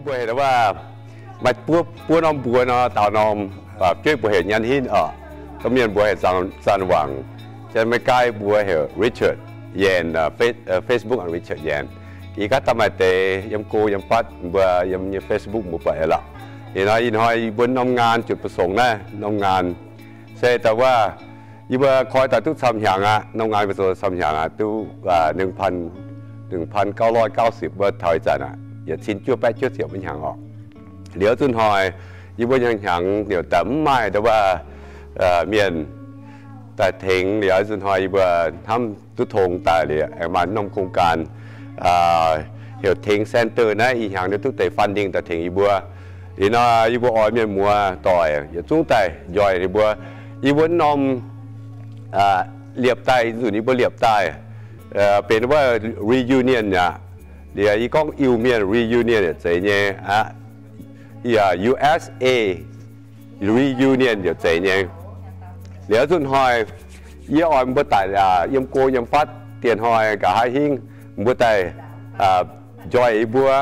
Mbuo heuc waac, maaih buov norm mbuox nor, daaux norm, jueiv mbuo heuc Nyan Hinv oc. Gorngv mienh mbuo heuc Zan Wangc. Janx-Meiv-Gaai mbuo heuc Richard Yan, Facebook Richard Yan. Ih gaax daaih maaih deix yiem go yiem fatv mbuo yiem nyei Facebook mbuo buatc aqv lorqc. Ih hnoi, ih hnoi yie mbuo norm ngaan zuqc ba'songx naaiv norm ngaan se daaih waac, yie mbuo koi daaih duqv camv hnyangx aqv. Norm ngaan mbuo zoux camv hnyangx aqv, duqv หนึ่งพันเก้าร้อยเก้าสิบ wuov taux ih zanc aqv, yietc cin juov baeqv juov ziepc wuov hnyangx oc. Liuz zuqc hnoi yie mbuo hnyangx-hnyangx liuz daaih mv maaih ndau wuov mienh daaih tengx liuz zuqc hnoi yie mbuo hnamv duqv tong daaih liuz aengx maaih norm โครงการ heuc Tengx Center naaiv ih hnyangx ninh duqv deix funding daaih tengx yie mbuo. Ih hnoi yie mbuo oix mienh muoz doic yietc zungv daaih njoih ninh mbuo. Yie mbuo norm liepc daaih, nzunc yie mbuo liepc daaih benx wuov reunion aqv. Liuz yie gorngv Iu-Mienh reunion yietc zeiz nyei aqv, U S A reunion yietc zeiz nyei. Liuz zuqc hnoi yie oix mbuo daaih yiem go yiem fatv dieh hnoi nqa'haav hingv mbuo daaih njoih yie mbuo.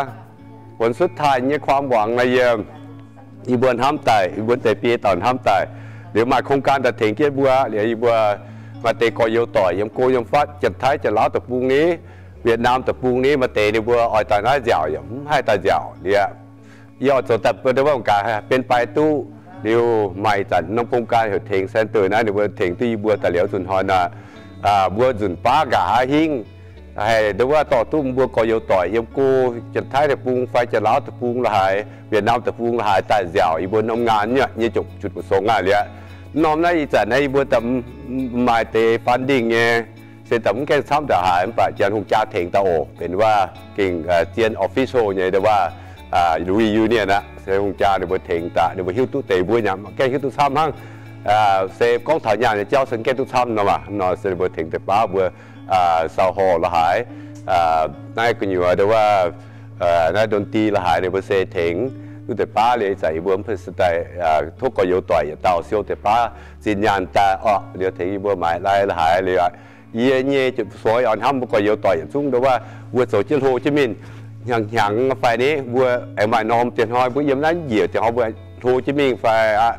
Wuonx sutv taaih nyei ความหวัง naaiv yie, yie mbuo hnamv daaih, yie mbuo deix biei dauh hnamv daaih, liuz maaih โครงการ daaih tengx jienv mbuo. Liuz yie mbuo maaih deix gorx-youz doic yiem go yiem fatv, Janx-Taiv Janx-Laauv deic-bung ni, Wietc Naam deic-bung ni, maaih deix ninh mbuo oix daaih naaiv nziaauc yaac mv haih daaih nziaauc. Liuz yie oix zoux daaih mbuo ndau wuov gaax benx baaix duqv. Liuz maaih ih zanc norm โครงการ heuc Tengx Center naaiv ninh mbuo tengx duqv yie mbuo daaih liuz zuqc hnoi naaic, mbuo nzunc baav nqa'haav hingv haih ndau wuov dorh duqv mbuo gorx-youz doic yiem go, Janx-Taiv deic-bung fai Janx-Laauv deic-bung la'haaix, Wietc Naam deic-bung la'haaix daaih nziaauc yie mbuo norm ngaan nyei, nyei zuqc zuqc ba'songx aqv. Liuz norm naaiv ih zanc naaiv yie mbuo daaih maaih deix funding nyei, se daaih mv gaengh camv ndaqc haaix, mv baac Janx hungh jaa tengx daaih oc, benx wuov gengh zien official nyei ndau wuov reunion aqv. Se hungh jaa ninh mbuo tengx daaih, ninh mbuo hiuv duqv deix mbuo nyanc mv gaengh hiuv duqv camv hnangv. Se gorngv taux nyaanh nyei jauv se mv gaengh duqv camv nor maah. Nor se ninh mbuo tengx deix baav mbuo sau horh la'haaix, naaiv gu'nyuoz ndau wuov naaiv ดนตรี la'haaix ninh mbuo se tengx duqv deix baav. Liuz ih zanc yie mbuo mv se daaih tov gorx-youz doic yietc dauh siou deix baav zinh nyaanh daaih oc, liuz tengx yie mbuo maaiz lai la'haaix. Liuz yie nyei zuqc ba'songx oix hnamv mbuo gorx-youz doic yietc zungv ndau wuov mbuo zoux jienv hlo jienv mingh hnyangx-hnyangx fai ni mbuo aengx maaih norm dieh hnoi mbuo yiem naaiv njiec dieh hnoi mbuo hlo jienv mingh fai aqv,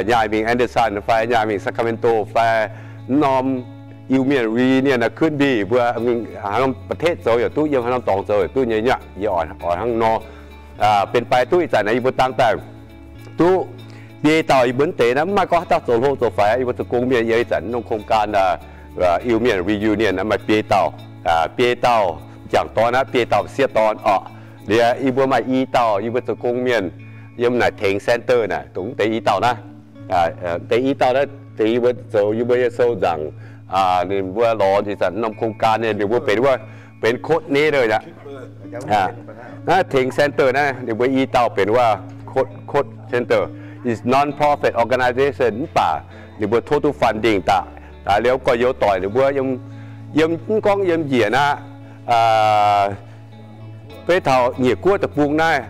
nyaai mingh Anderson fai nyaai mingh Sacramento fai norm Iu-Mienh reunion naaiv ขึ้นปี mbuo mingh haaix norm ประเทศ zoux yaac duqv, yiem haaix norm dorngx zoux yaac duqv nyei nyaqv. Yie oix hnangv nor benx baaix duqv ih zanc naaiv yie mbuo dangh daaih duqv biei dauh yie mbuo deix naaiv mv maaih gorngv haaix dauh zoux hlo zoux faix, yie mbuo zoux gong mienh yiem ih zanc norm โครงการ Iu-Mienh reunion naaiv maaih biei dauh, biei dauh jangc dorn aqv, biei dauh sieqv dorn oc. Liuz yie mbuo maaih i dauh yie mbuo zoux gong mienh yiem naaic Tengx Center naaic, dongh deix i dauh naaiv. Deix i dauh naaiv deix yie mbuo zoux yie mbuo nyei sou nzaangc, ninh mbuo lorz ih zanc norm โครงการ nyei, ninh mbuo benx wuov benx coordinator aqv. Naaiv Tengx Center naaiv ninh mbuo i dauh benx wuov coord, coordinator, is non-profit organization mv baac ninh mbuo tov duqv funding daaih. Liuz gorx-youz doic ninh mbuo yiem, yiem mv gorngv yiem njiec naaiv, beiv taux nyiec guoqv deic-bung naaiv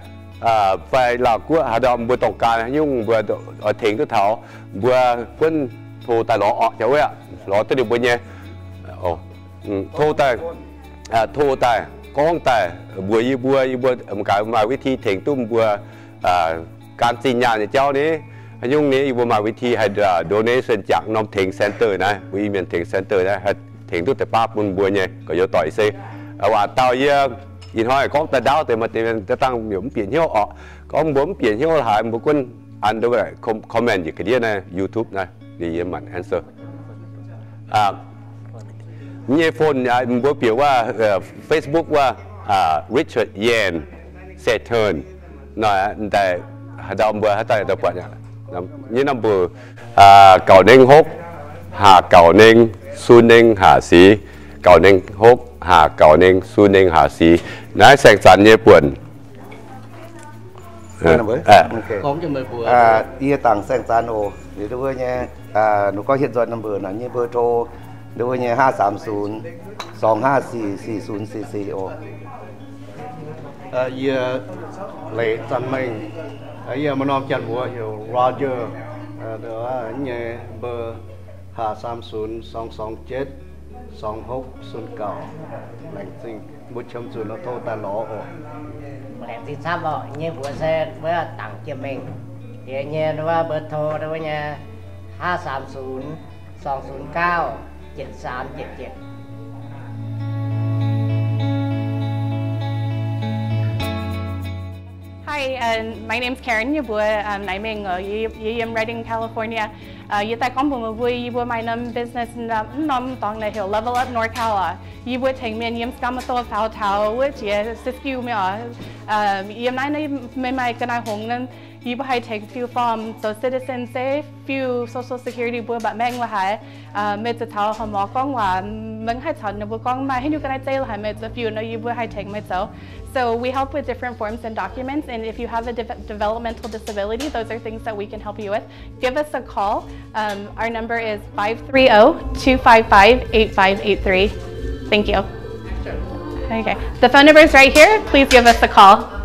fai Laauh guoqv haaix ndau mbuo dorngx ganh nyungc mbuo oix tengx duqv taux, mbuo buonv tov daaih lorz orqc, jauv wuov lorz duqv ninh mbuo nyei, tov daaih, tov daaih gorngv daaih mbuox yie mbuo, yie mbuo gaax maaih วิธี tengx duqv mbuo gan zinh nyaanh nyei jauv ni. Haaix nyungc ni yie mbuo maaih วิธี haih donation jangx norm Tengx Center naaiv, mbuo Iu-Mienh Tengx Center naaiv haih tengx duqv deix baav bun mbuo nyei gorx-youz doic se. Waac dauh yie ih hnoi gorngv daaih ndaauv deix maaih deix dangh mv bieqc hnyouv orqc. Gorngv mbuo mv bieqc hnyouv la'haaix mbuo gunv an comment njiec ga'ndiev naaiv YouTube naaiv, liuz yie maanc answer. Nyei phone mbuo bieqc wuov Facebook wuov Richard Yan Saturn. Nor daaih haaix dauh mbuo haaix dauh buatc nyei number, gauh nengh hopv, haah gauh nengh, sun nengh haah sic, gauh nengh hopv, haah gauh nengh, sun nengh haah sic. Naaiv Saeng Zanx nyei buonc. Yie dangc Saeng Zanx oc. Liuz wuov nyei, ninh gorngv hietv nzoih number naaic nyei เบอร์โทร, wuov nyei ห้าสามศูนย์ สองห้าสี่ สี่ศูนย์สี่สี่ oc. Yie Leiz Zanx Mengh. Yie maaih norm janx-muoz heuc Roger, nyei เบอร์ ห้าสามศูนย์ สองสองเจ็ด Song hopv sun gauh. Laengz zingh mbuo qiemx zuqc nor tov daaih lorz oc. Laengz zingh camv oc. Nyei mbuox se wuov Dangc Jiem Mengh. Yie nyei wuov เบอร์โทร wuov nyei ห้าสามศูนย์ สองศูนย์เก้า เจ็ดสามเจ็ดเจ็ด. Hi, uh, my name's Karen. Yie mbuox, um, Naaiv Mengh oc. Yie, yie yiem Redding, California. Uh, yie daaih gorngv mbuox meih mbuo, yie mbuo maaih norm business norm, norm dorngx naaiv heuc Level Up NorCal oc. Yie mbuo tengx mienh yiem Sacramento faaux taux wuov jiex Siskiyou mingh oc. Um, yiem naaiv, naaiv meih maaih ga'naaiv hngongx naaiv, yie mbuo haih tengx fiu form zoux citizen se fiu social security mbuo mba'maengx la'haaix. Uh, meih zuqc taux horqc mor gorngv waac, maiv haih caux ninh mbuo gorngv maaih haaix nyungc ga'naaiv zeiv la'haaix, meih zuqc fiu nor yie mbuo haih tengx meih zoux. So we help with different forms and documents, and if you have a de- developmental disability, those are things that we can help you with. Give us a call. Um, our number is five three zero, two five five, eight five eight three. Thank you. Okay. The phone number is right here. Please give us a call.